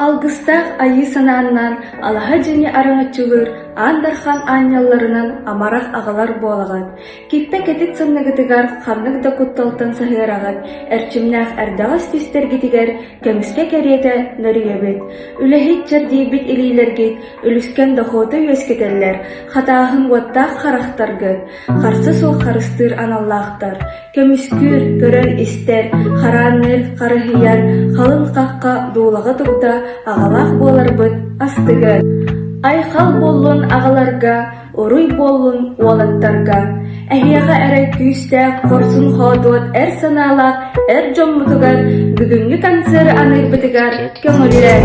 Алгыстаах айыы санааннаан алаһа дьиэни араҥаччылыыр Аан Дархан аанньалларынан амарах аҕалар буолаҕыт. Киппэ кэтит санныгытыгар ханнык да кутталтан саһыараҕыт, эрчимнээх эрдэҕэс түстэргитигэр көмүскэ кэриэтэ нөрүйэбит. Үлэһит чэрдийбит илиилэргит үлүскэн дохуоту үөскэтэллэр, хатааһын уоттаах харахтаргыт, харса суох харыстыыр аналлаахтар. Көмүскүүр, көрөр-истэр, хараанныыр, харыһыйар, халыҥ хахха дуулаҕа турда аҕалаах буоларбыт астыгы. Айхал буоллун аҕаларга, уруй буоллун уолаттарга! Эһиэхэ эрэ күүстээх, хорсун-хоодуот эр санаалаах эр дьоммутугар бүгүҥҥү концеры аныырбытыгар көҥүллэр!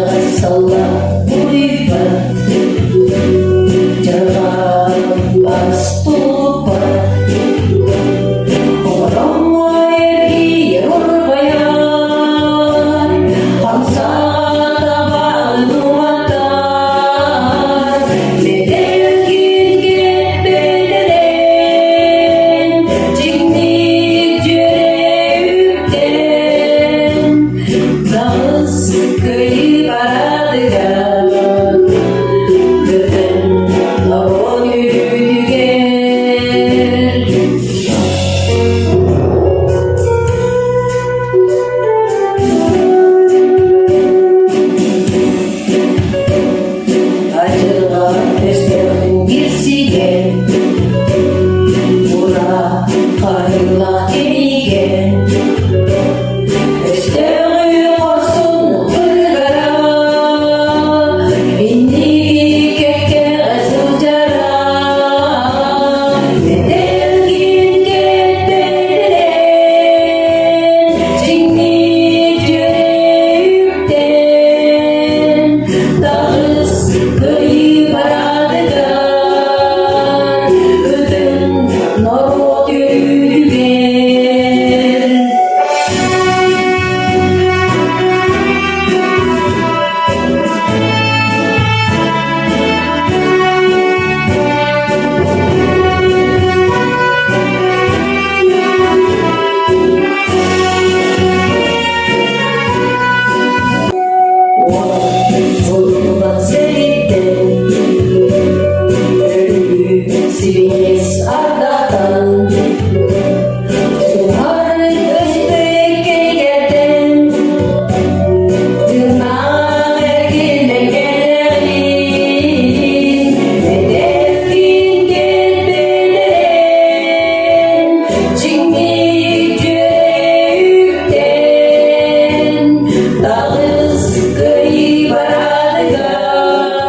Салла буйбат, дьарҕаан аступпат, Олороҥҥо эргийэр урбайар, хамсаатабаҕын уматар, Мэтэккин кэппэтэрэн, чиҥник дьүөрэ үктэн, Таҕыс кыайыы парадыгар Көтөн норуот үөрүүтүгэр. Адьырҕа өстөөхтүн кирсигэ, Ура хаһыылаах кэмигэ Өстөөҕү хорсун кыргара, инники кэккэҕэ сылдьара. Этэргин кэппэтэрэн, чиҥник дьүөрэ үктэн, таҕыс кыайыы парадыгар, ытын норуот үөрүүтүгэр. Уот сэриттэн өлүү сибиниэс ардахтан Суһар өстөйкэйгэтэн тыыннаах эргиллэн кэлэҕин эдэркин кэлбэтэрэн чиҥник дьүөрэ үктэн таҕыс кыайыы парадыгар.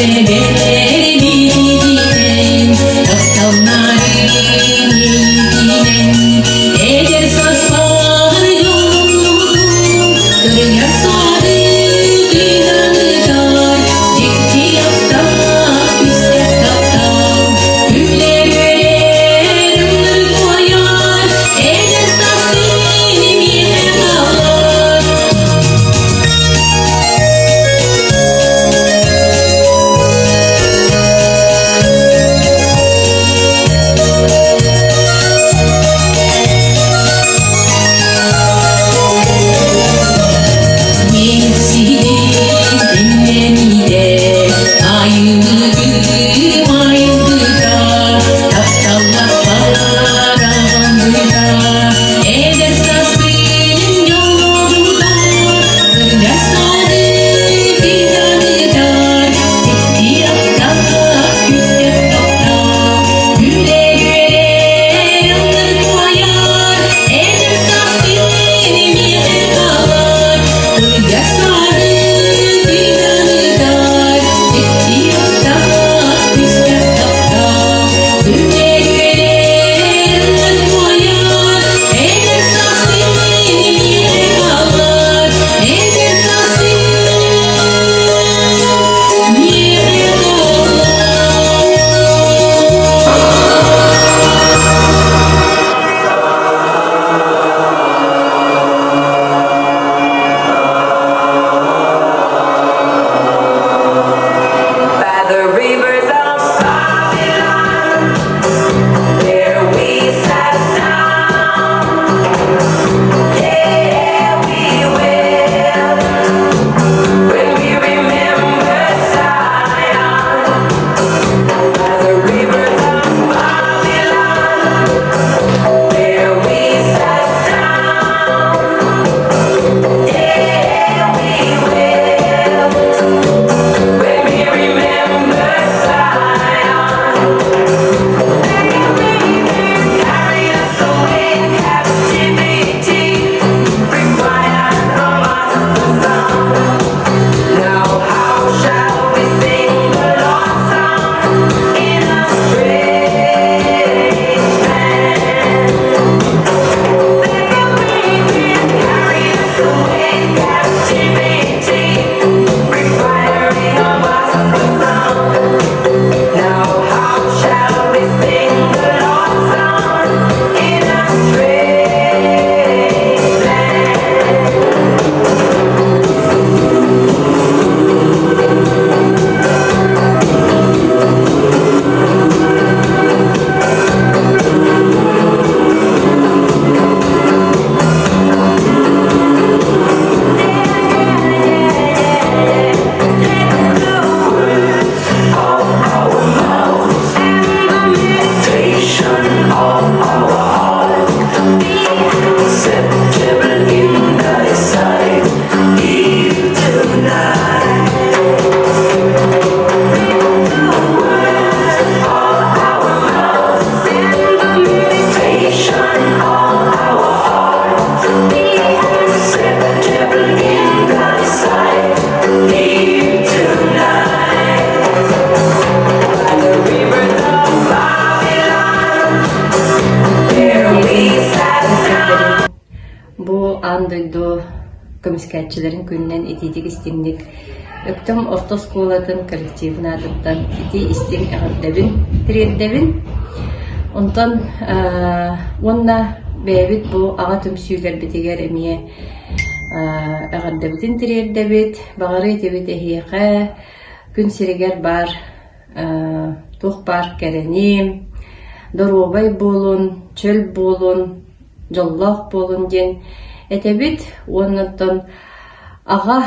Эбэрбитинэн, тапталларын иэйиитинэн, эдэр сааспар дьоллуубун, кырыйар саады тыынан дьикти аптаах күүстээх таптал, күлэр-үөрэр ыллык туойар, эдэр саастыын миэхэ хаалар. Эдэр састыын дьоллообута By the rivers of Babylon, there we sat down. Yeah, we wept when we remembered Zion. By the rivers of Babylon, there we sat down. Yeah, we wept when we remembered Zion. Carry us away in captivity, required from us the song. Now how shall we sing the Lord's song in a strange land? Carry us away in captivity, requiring of us the song. Now how shall we sing the Lord's song in a strange land? Meditation of our heart be acceptable in thy sight, even tonight. Words of our mouth and the meditation of our heart be acceptable in thy sight, even tonight. By the rivers of Babylon, there we sat down. Бу аан дойду көмүскээччилэрин күнүнэн итиитик истиҥник Өктөм орто оскуолатын коллективын аатыттан итии истиҥ эҕэрдэбин тириэрдэбин. Онтон уонна бэйэбит бу аҕа түмсүүлэрбитигэр эмиэ эҕэрдэбитин тириэрдэбит. Баҕарыы этибит эһиэхэ күн сиригэр баар туох баар кэрэни, доруобай буолун, чөл буолун, дьоллоох буолун диэн этэбит. Уонна оттон аҕа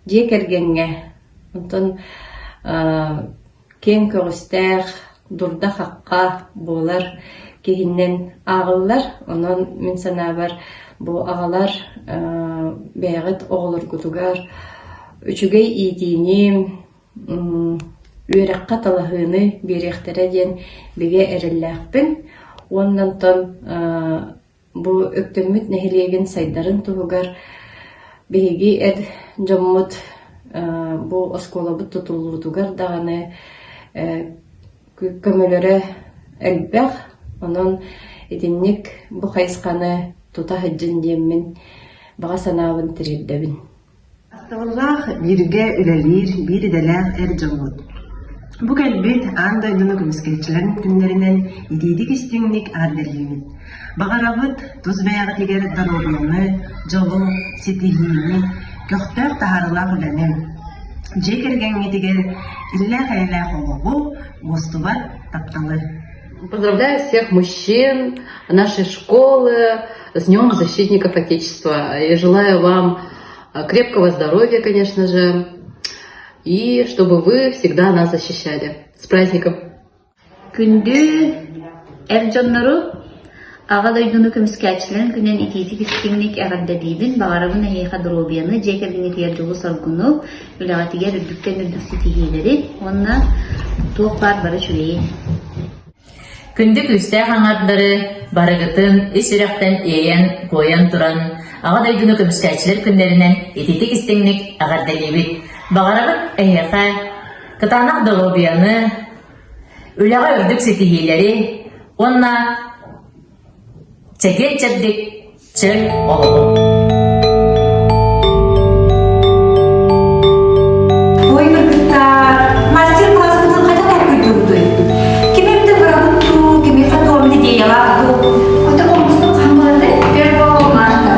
дьиэ кэргэҥҥэ онтон киэҥ көҕүстээх, дурда-хахха буолар киһинэн ааҕыллар. Онон мин санаабар бу аҕалар бэйэҕит оҕолоргутугар үчүгэй иитиини, үөрэххэ талаһыыны биэриэхтэрэ диэн бигэ эрэллээхпин. Уонна онтон бу Өктөммүт нэһилиэгин сайдарын туһугар биһиги эр дьоммут. Бу оскуолабыт тутуллуутугар даҕаны көмөлөрө элбэх. Онон итинник бу хайысханы тута сылдьын диэммин баҕа санаабын тириэрдэбин. Астабыллаах бииргэ үлэлиир биир идэлээх эр дьоммут. Бу кэлбит аан дойдуну көмүскээччилэрин күннэринэн итиитик-истиҥник эҕэрдэлиибит. Баҕарабыт тус бэйэҕитигэр доруобуйаны, дьолу, ситиһиини, көхтөөх таһаарыылаах үлэни, дьиэ кэргэҥҥитигэр иллээх-эйэлээх олоҕу, уостубат тапталы. Поздравляю всех мужчин нашей школы с Днем Защитников Отечества. И желаю вам крепкого здоровья, конечно же, и чтобы вы всегда нас защищали. С праздником! Күндү эр дьоннору Аҕа дойдуну көмүскээччилэрин күнүн итиитик истиҥник эҕэрдэлиибин, баҕарабын эһиэхэ доруобуйаны, дьиэ кэргэҥҥитигэр дьолу-соргуну, үлэҕитигэр үрдүктэн үрдүк ситиһиилэри уонна туох баар бары үчүгэйи. Күндү күүстээх аҥардары барыгытын ис сүрэхтэн иэйэн-куойан туран Аҕа дойдуну көмүскээччилэр күннэринэн итиитик истиҥник эҕэрдэлиибит. Баҕарабыт эһиэхэ кытаанах доруобуйаны, Үлэҕэ үрдүк ситиһиилэри уонна чэгиэн-чэбдик чөл олоҕу! Ой, кыргыттар, мастер-класспытын хайдах толкуйдуубутуй? Ким эмтэ бырабыт дуу, кимиэхэ туом идеялаах дуу? Ото коммустун хаһан булаты? Первого марта.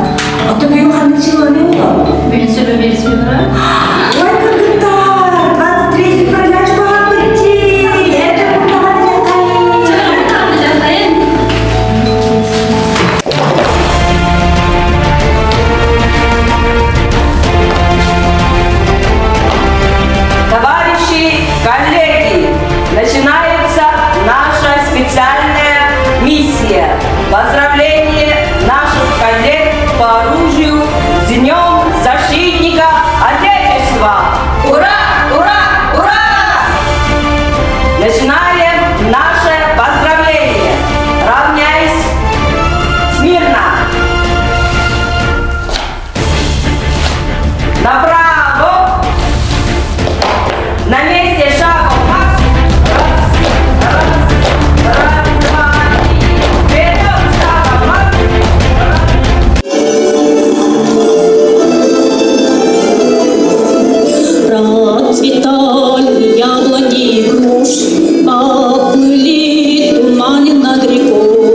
Ото бүйүн ханнык числоны буолуо? Мен сөбө берсиңра. Ой, кыргыттар, 23 февраля чугаһаабыт дии! Эрдэ курдаҕа Товарищи, коллеги, начинается наша специальная миссия. Поздравление наших коллег по оружию с Днем Защитника Отечества! Ура! Ура! Ура! Начинаем наше поздравление. Равняйсь смирно. Направо. На месте шагом марш. Раз, раз, раз, два, три. Вперед, шагом марш. Процветали яблони и груши, поплыли туманы над рекой.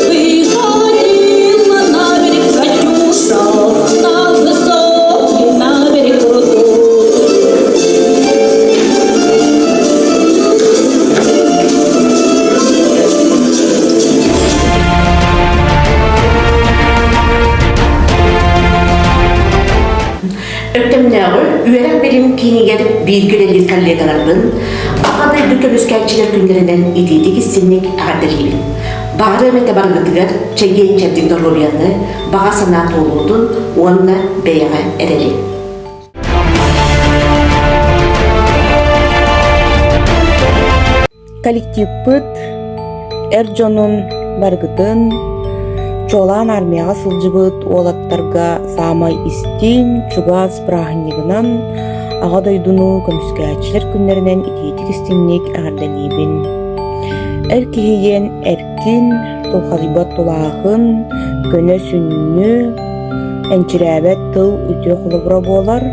Выходила на берег Катюша, на высокий, на берег крутой. Өктөмнөөҕү үөрэх-билим киинигэр бииргэ үлэлиир коллегаларбын Аҕа дойду көмүскээччилэр күннэринэн итиитик-истиҥник эҕэрдэлиибин. Баҕарыам этэ барыгытыгар чэгиэн-чэбдик доруобуйаны, баҕа санаа туолуутун уонна бэйэҕэ эрэли. Коллективпыт эр дьонун барыгытын, чуолаан армияҕа сылдьыбыт уолаттарга саамай истиҥ, чугас бырааһынньыгынан Аҕа дойдуну көмүскээччилэр күннэринэн итиитик-истиҥник эҕэрдэлиибин. Эр киһи диэн эркин, тулхадыйбат тулааһын, көнө сүнньү, энчирээбэт тыл үтүө холобура буолар.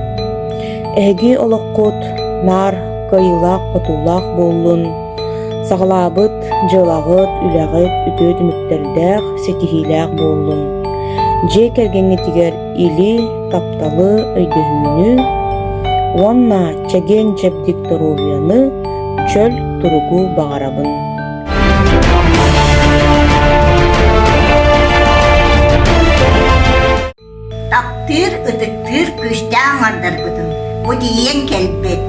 Эһиги олоххут наар кыайыылаах-хотуулаах буоллун, саҕалаабыт дьыалаҕыт, үлэҕит үтүө түмүктэрдээх, ситиһиилээх буоллун. Дьиэ кэргэҥҥитигэр или, тапталы, өйдөһүүнү уонна чэгиэн-чэбдик доруобуйаны, чөл туругу баҕарабын. Таптыыр, ытыктыыр күүстээх аҥардарбытын бу тиийэн кэлбит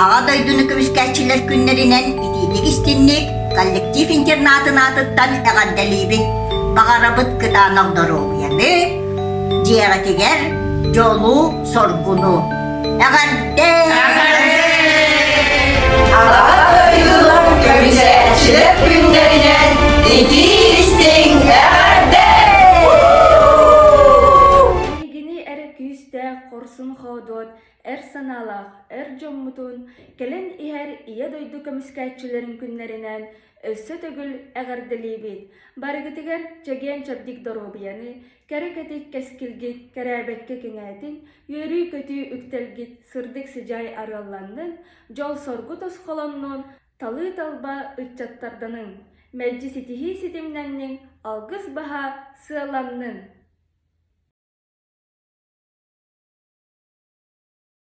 Аҕа дойдуну көмүскээччилэр күннэринэн итиитик-истинник коллектив интернатын аатыттан эҕэрдэлиибит! Баҕарабыт кытаанах доруобуйаны, дьиэҕитигэр дьолу-соргуну! Эҕэрдэ! Аҕа дойдулар көмүсээччилэр күннэринэн итии-истиҥ эҕэрдэ! Эһигини эрэ күүстээх, хорсун-хоодуот, эр санаалаах, эр. эр дьоммутун кэлэн иһэр Ийэ дойду көмүскээччилэрин күннэринэн өссө төгүл эҕэрдэлиибит! Барыгытыгар чэгиэн-чэбдик доруобуйаны, кэрэ-кэтит кэскилгит кэрээбэккэ кэҥээтин, үөрүү-көтүү үктэлгит сырдык сыдьаай арыалланнын, дьол-соргу тосхолоннун, талыы-талба ыччаттарданыҥ, мэлдьи ситиһии ситимнэнниҥ, алгыс баһа сыаланнын!